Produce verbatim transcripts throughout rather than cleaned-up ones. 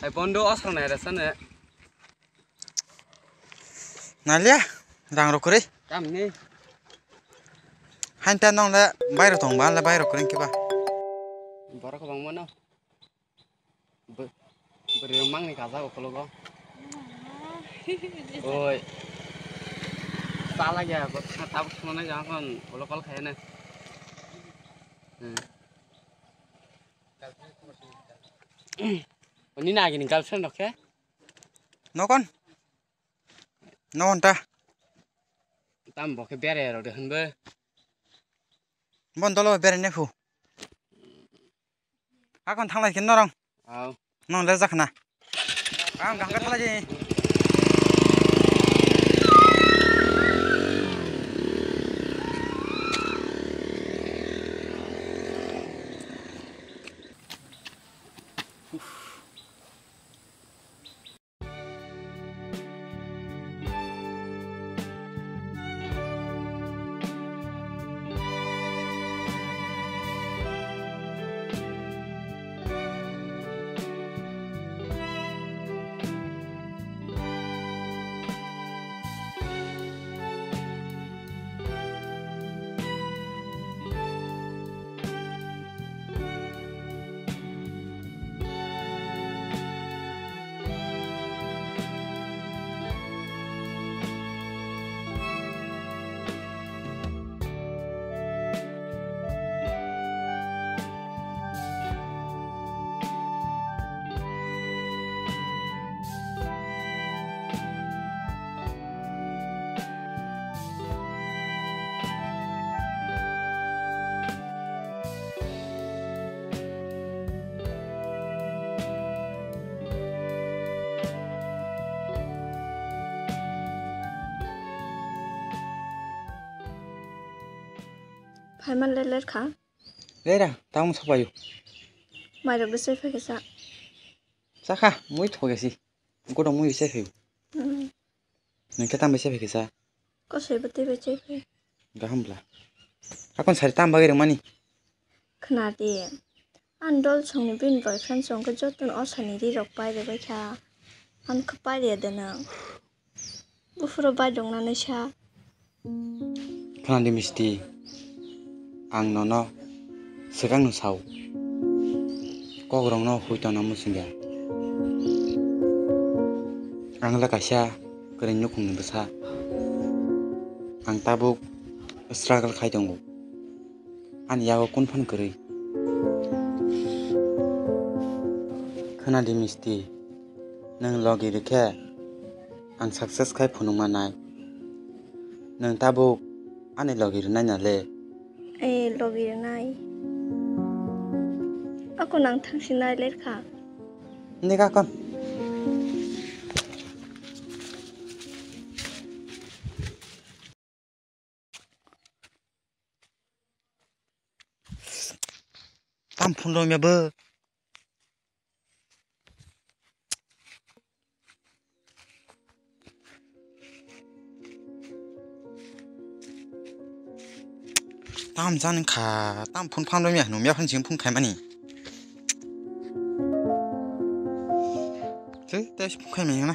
Ai bondo asal nai rasa ne. Nalia, rang rok kwrwi. Tamni. Hain ta nong le bairo tong ba le bairo kwrwi kiba. Borok bang mano. Bwrwi rok mangni kaja ukologo. Oi. Chala ya, tabuk sumana jang kon ulo call khayana. Hmm. Oni nagini girlfriend rok khe? Nokon? Nokon ta? Tam bo khe berai rok de hwnbo. Bon dolo berai ne phu. Akon thanglai khe norong. Au. Nong le jakhna. Ang gangka thalai di. Phaiman le ler kha. Lera, tamung sapayu. Mairok bwsai phai khe cha. Chakha, mui thogesi. Godo mui bwsai phayu. Hmm. Nung khe tam bwsai phai khe cha. Kosoi bwtwi bwsai phai. Gaham bla. Akon sari tam bagwi rwmani. Khna di. Ang dol songni bini boyfriend song khe jotono osani ri rok pai rwbai kha. Ang khe pai rwya de nang. Buphuru bai dongna naisa. Khna di misti, ang nono swkang no sao, kok rok no hui tongna muchungya. Ang le kaisa kwrwng nukhung ni bwsa, ang tabuk struggle khai tongo. Ani yago kun phan kwrwi. Khna di misti, nwng logi rwkhe ang success khai phunukma nai. Nwng tabuk ani logi rwnai na le? Eh, logi rwnai. Ako nang thangsinai lerkha. Nika kon. Tam phone rw mya bo. Tam jani kha, tam phone phan rw mya, nung mya phan sing phone khai mani. Tei, tei phone khai mani na.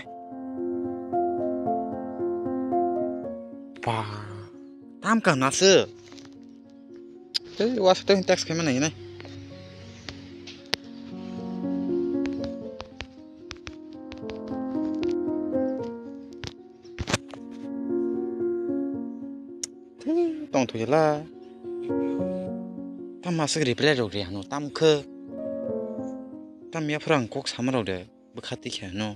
Ba, tam ka na se. Tei, wa se tei text khai mani na. Tei, tong thoi la. Tam aswk reply rok ri ano, tam khe. Tam yaphra ang kok sama rok de, bwkha tikhe ano.